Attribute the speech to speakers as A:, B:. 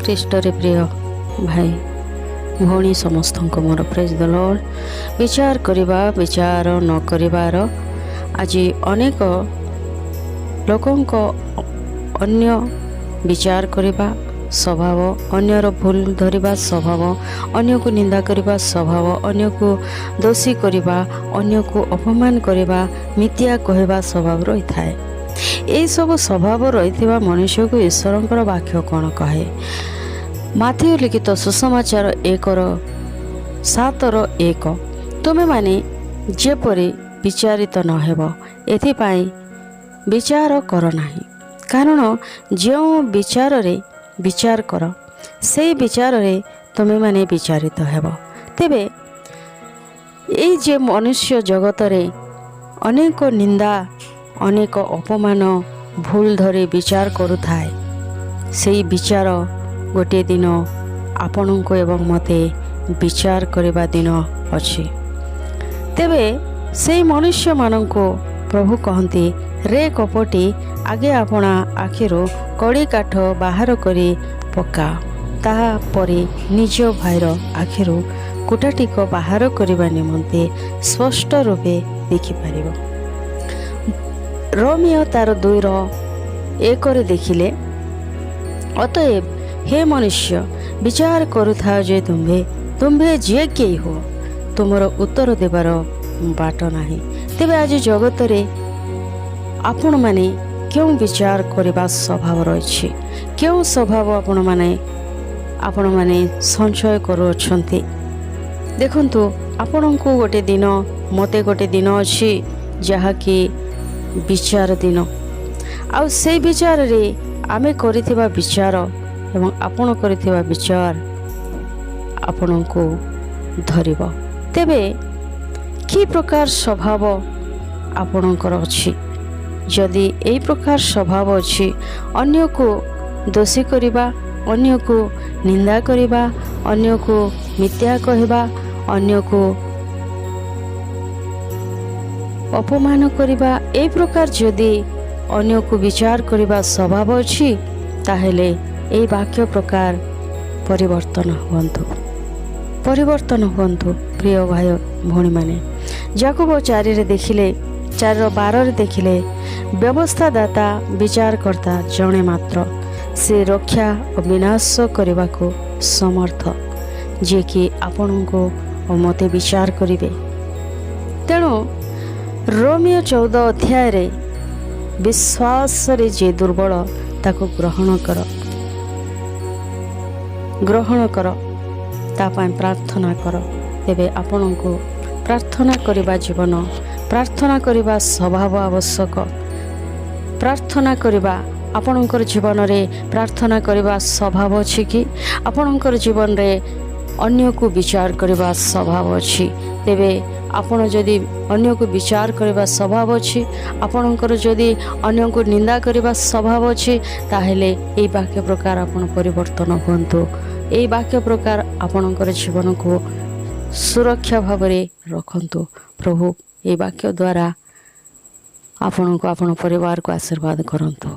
A: ଖ୍ରୀଷ୍ଟରେ ପ୍ରିୟ ଭାଇ ଭଉଣୀ ସମସ୍ତଙ୍କୁ ମୋର ପ୍ରେଜ୍ ଦ ଲର୍ଡ଼। ବିଚାର କରିବା, ବିଚାର ନ କରିବାର ଆଜି ଅନେକ ଲୋକଙ୍କ ଅନ୍ୟ ବିଚାର କରିବା ସ୍ୱଭାବ, ଅନ୍ୟର ଭୁଲ ଧରିବା ସ୍ୱଭାବ, ଅନ୍ୟକୁ ନିନ୍ଦା କରିବା ସ୍ୱଭାବ, ଅନ୍ୟକୁ ଦୋଷୀ କରିବା, ଅନ୍ୟକୁ ଅପମାନ କରିବା, ମିଥ୍ୟା କହିବା ସ୍ୱଭାବ ରହିଥାଏ। ଏହିସବୁ ସ୍ୱଭାବ ରହିଥିବା ମନୁଷ୍ୟକୁ ଈଶ୍ୱରଙ୍କର ବାକ୍ୟ କ'ଣ କହେ? ମାଥିଉ ଲିଖିତ ସୁସମାଚାର 1ର 7ର 1, "ତୁମେମାନେ ଯେପରି ବିଚାରିତ ନ ହେବ, ଏଥିପାଇଁ ବିଚାର କର ନାହିଁ। କାରଣ ଯେଉଁ ବିଚାରରେ ବିଚାର କର, ସେଇ ବିଚାରରେ ତୁମେମାନେ ବିଚାରିତ ହେବ।" ତେବେ ଏଇ ଯେ ମନୁଷ୍ୟ ଜଗତରେ ଅନେକ ନିନ୍ଦା, ଅନେକ ଅପମାନ, ଭୁଲ ଧରି ବିଚାର କରୁଥାଏ, ସେଇ ବିଚାର ଗୋଟିଏ ଦିନ ଆପଣଙ୍କୁ ଏବଂ ମୋତେ ବିଚାର କରିବା ଦିନ ଅଛି। ତେବେ ସେଇ ମନୁଷ୍ୟମାନଙ୍କୁ ପ୍ରଭୁ କହନ୍ତି, "ରେ କପଟି, ଆଗେ ଆପଣା ଆଖିରୁ କଡ଼ି କାଠ ବାହାର କରି ପକା, ତାହାପରେ ନିଜ ଭାଇର ଆଖିରୁ କୁଟାଟିକ ବାହାର କରିବା ନିମନ୍ତେ ସ୍ପଷ୍ଟ ରୂପେ ଦେଖିପାରିବ।" ରୋମୀୟ ତାର 2ର 1ରେ ଦେଖିଲେ, "ଅତଏବ ହେ ମନୁଷ୍ୟ, ବିଚାର କରୁଥାଅ ଯେ ତୁମ୍ଭେ ଯିଏ କେହି ହୁଅ, ତୁମର ଉତ୍ତର ଦେବାର ବାଟ ନାହିଁ।" ତେବେ ଆଜି ଜଗତରେ ଆପଣମାନେ କେଉଁ ବିଚାର କରିବା ସ୍ୱଭାବ ରହିଛି? କେଉଁ ସ୍ୱଭାବ ଆପଣମାନେ ସଞ୍ଚୟ କରୁଅଛନ୍ତି? ଦେଖନ୍ତୁ, ଆପଣଙ୍କୁ ଗୋଟେ ଦିନ, ମୋତେ ଗୋଟେ ଦିନ ଅଛି, ଯାହାକି ବିଚାର ଦିନ। ଆଉ ସେଇ ବିଚାରରେ ଆମେ କରିଥିବା ବିଚାର ଏବଂ ଆପଣ କରିଥିବା ବିଚାର ଆପଣଙ୍କୁ ଧରିବ। ତେବେ କି ପ୍ରକାର ସ୍ୱଭାବ ଆପଣଙ୍କର ଅଛି? ଯଦି ଏଇ ପ୍ରକାର ସ୍ୱଭାବ ଅଛି, ଅନ୍ୟକୁ ଦୋଷୀ କରିବା, ଅନ୍ୟକୁ ନିନ୍ଦା କରିବା, ଅନ୍ୟକୁ ମିଥ୍ୟା କହିବା, ଅନ୍ୟକୁ ଅପମାନ କରିବା, ଏଇ ପ୍ରକାର ଯଦି ଅନ୍ୟକୁ ବିଚାର କରିବା ସ୍ୱଭାବ ଅଛି, ତାହେଲେ ଏଇ ବାକ୍ୟ ପ୍ରକାର ପରିବର୍ତ୍ତନ ହୁଅନ୍ତୁ, ପରିବର୍ତ୍ତନ ହୁଅନ୍ତୁ। ପ୍ରିୟ ଭାଇ ଭଉଣୀମାନେ, ଯାକୁବ 4ରେ ଦେଖିଲେ, 4ର 12ରେ ଦେଖିଲେ, ବ୍ୟବସ୍ଥାଦାତା, ବିଚାରକର୍ତ୍ତା ଜଣେ ମାତ୍ର, ସେ ରକ୍ଷା ଓ ବିନାଶ କରିବାକୁ ସମର୍ଥ, ଯିଏକି ଆପଣଙ୍କୁ ଓ ମୋତେ ବିଚାର କରିବେ। ତେଣୁ ରୋମୀୟ 14 ଅଧ୍ୟାୟରେ, ବିଶ୍ୱାସରେ ଯିଏ ଦୁର୍ବଳ, ତାକୁ ଗ୍ରହଣ କର, ଗ୍ରହଣ କର, ତା ପାଇଁ ପ୍ରାର୍ଥନା କର। ତେବେ ଆପଣଙ୍କୁ ପ୍ରାର୍ଥନା କରିବା ଜୀବନ, ପ୍ରାର୍ଥନା କରିବା ସ୍ୱଭାବ ଆବଶ୍ୟକ। ପ୍ରାର୍ଥନା କରିବା, ଆପଣଙ୍କର ଜୀବନରେ ପ୍ରାର୍ଥନା କରିବା ସ୍ୱଭାବ ଅଛି କି? ଆପଣଙ୍କର ଜୀବନରେ ଅନ୍ୟକୁ ବିଚାର କରିବା ସ୍ୱଭାବ ଅଛି? ତେବେ ଆପଣ ଯଦି ଅନ୍ୟକୁ ବିଚାର କରିବା ସ୍ୱଭାବ ଅଛି, ଆପଣଙ୍କର ଯଦି ଅନ୍ୟକୁ ନିନ୍ଦା କରିବା ସ୍ୱଭାବ ଅଛି, ତାହେଲେ ଏଇ ବାକ୍ୟ ପ୍ରକାର ଆପଣ ପରିବର୍ତ୍ତନ ହୁଅନ୍ତୁ। ଏଇ ବାକ୍ୟ ପ୍ରକାର ଆପଣଙ୍କର ଜୀବନକୁ ସୁରକ୍ଷା ଭାବରେ ରଖନ୍ତୁ। ପ୍ରଭୁ ଏଇ ବାକ୍ୟ ଦ୍ୱାରା ଆପଣଙ୍କୁ, ଆପଣ ପରିବାରକୁ ଆଶୀର୍ବାଦ କରନ୍ତୁ।